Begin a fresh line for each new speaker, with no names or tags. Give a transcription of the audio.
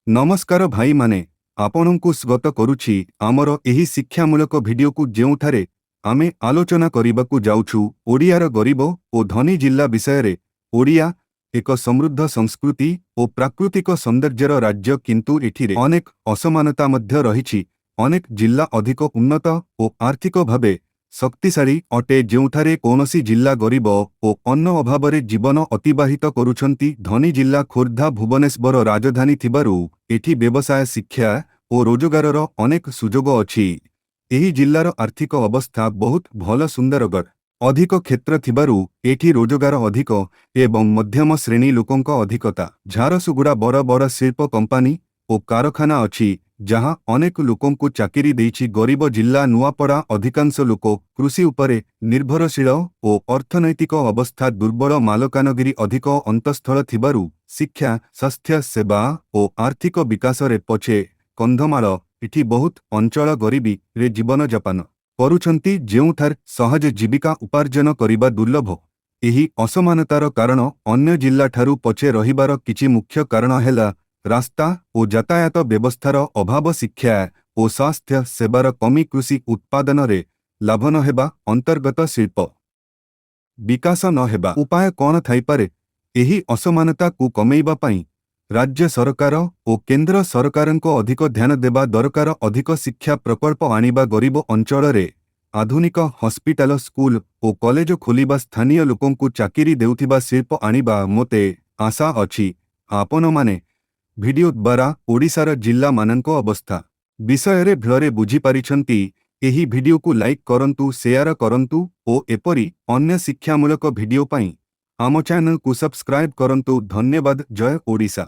ନମସ୍କାର ଭାଇମାନେ, ଆପଣଙ୍କୁ ସ୍ୱାଗତ କରୁଛି ଆମର ଏହି ଶିକ୍ଷାମୂଳକ ଭିଡିଓକୁ, ଯେଉଁଠାରେ ଆମେ ଆଲୋଚନା କରିବାକୁ ଯାଉଛୁ ଓଡ଼ିଆର ଗରିବ ଓ ଧନୀ ଜିଲ୍ଲା ବିଷୟରେ। ଓଡ଼ିଆ ଏକ ସମୃଦ୍ଧ ସଂସ୍କୃତି ଓ ପ୍ରାକୃତିକ ସୌନ୍ଦର୍ଯ୍ୟର ରାଜ୍ୟ, କିନ୍ତୁ ଏଠିରେ ଅନେକ ଅସମାନତା ମଧ୍ୟ ରହିଛି। ଅନେକ ଜିଲ୍ଲା ଅଧିକ ଉନ୍ନତ ଓ ଆର୍ଥିକ ଭାବେ ଶକ୍ତିଶାଳୀ ଅଟେ, ଯେଉଁଠାରେ କୌଣସି ଜିଲ୍ଲା ଗରିବ ଓ ଅନ୍ନ ଅଭାବରେ ଜୀବନ ଅତିବାହିତ କରୁଛନ୍ତି। ଧନୀ ଜିଲ୍ଲା ଖୋର୍ଦ୍ଧା, ଭୁବନେଶ୍ୱର ରାଜଧାନୀ ଥିବାରୁ ଏଠି ବ୍ୟବସାୟ, ଶିକ୍ଷା ଓ ରୋଜଗାରର ଅନେକ ସୁଯୋଗ ଅଛି। ଏହି ଜିଲ୍ଲାର ଆର୍ଥିକ ଅବସ୍ଥା ବହୁତ ଭଲ। ସୁନ୍ଦରଗଡ଼, ଅଧିକ କ୍ଷେତ୍ର ଥିବାରୁ ଏଠି ରୋଜଗାର ଅଧିକ ଏବଂ ମଧ୍ୟମ ଶ୍ରେଣୀ ଲୋକଙ୍କ ଅଧିକତା। ଝାରସୁଗୁଡ଼ା, ବଡ଼ ବଡ଼ ଶିଳ୍ପ କମ୍ପାନୀ ଓ କାରଖାନା ଅଛି, ଯାହା ଅନେକ ଲୋକଙ୍କୁ ଚାକିରି ଦେଇଛି। ଗରିବ ଜିଲ୍ଲା ନୂଆପଡ଼ା, ଅଧିକାଂଶ ଲୋକ କୃଷି ଉପରେ ନିର୍ଭରଶୀଳ ଓ ଅର୍ଥନୈତିକ ଅବସ୍ଥା ଦୁର୍ବଳ। ମାଲକାନଗିରି, ଅଧିକ ଅନ୍ତଃସ୍ଥଳ ଥିବାରୁ ଶିକ୍ଷା, ସ୍ୱାସ୍ଥ୍ୟ ସେବା ଓ ଆର୍ଥିକ ବିକାଶରେ ପଛେ। କନ୍ଧମାଳ, ଏଠି ବହୁତ ଅଞ୍ଚଳ ଗରିବୀରେ ଜୀବନଯାପନ କରୁଛନ୍ତି, ଯେଉଁଠାରେ ସହଜ ଜୀବିକା ଉପାର୍ଜନ କରିବା ଦୁର୍ଲଭ। ଏହି ଅସମାନତାର କାରଣ, ଅନ୍ୟ ଜିଲ୍ଲାଠାରୁ ପଛେ ରହିବାର କିଛି ମୁଖ୍ୟ କାରଣ ହେଲା ରାସ୍ତା ଓ ଯାତାୟାତ ବ୍ୟବସ୍ଥାର ଅଭାବ, ଶିକ୍ଷା ଓ ସ୍ୱାସ୍ଥ୍ୟ ସେବାର କମି, କୃଷି ଉତ୍ପାଦନରେ ଲାଭ ନ ହେବା, ଅନ୍ତର୍ଗତ ଶିଳ୍ପ ବିକାଶ ନ ହେବା। ଉପାୟ କ'ଣ ଥାଇପାରେ? ଏହି ଅସମାନତାକୁ କମେଇବା ପାଇଁ ରାଜ୍ୟ ସରକାର ଓ କେନ୍ଦ୍ର ସରକାରଙ୍କ ଅଧିକ ଧ୍ୟାନ ଦେବା ଦରକାର। ଅଧିକ ଶିକ୍ଷା ପ୍ରକଳ୍ପ ଆଣିବା, ଗରିବ ଅଞ୍ଚଳରେ ଆଧୁନିକ ହସ୍ପିଟାଲ, ସ୍କୁଲ ଓ କଲେଜ ଖୋଲିବା, ସ୍ଥାନୀୟ ଲୋକଙ୍କୁ ଚାକିରି ଦେଉଥିବା ଶିଳ୍ପ ଆଣିବା। ମୋତେ ଆଶା ଅଛି, ଆପଣମାନେ ଭିଡିଓ ଦ୍ୱାରା ଓଡ଼ିଶାର ଜିଲ୍ଲାମାନଙ୍କ ଅବସ୍ଥା ବିଷୟରେ ଭଲରେ ବୁଝିପାରିଛନ୍ତି। ଏହି ଭିଡିଓକୁ ଲାଇକ୍ କରନ୍ତୁ, ସେୟାର କରନ୍ତୁ ଓ ଏପରି ଅନ୍ୟ ଶିକ୍ଷାମୂଳକ ଭିଡିଓ ପାଇଁ ଆମ ଚ୍ୟାନେଲକୁ ସବସ୍କ୍ରାଇବ୍ କରନ୍ତୁ। ଧନ୍ୟବାଦ। ଜୟ ଓଡ଼ିଶା।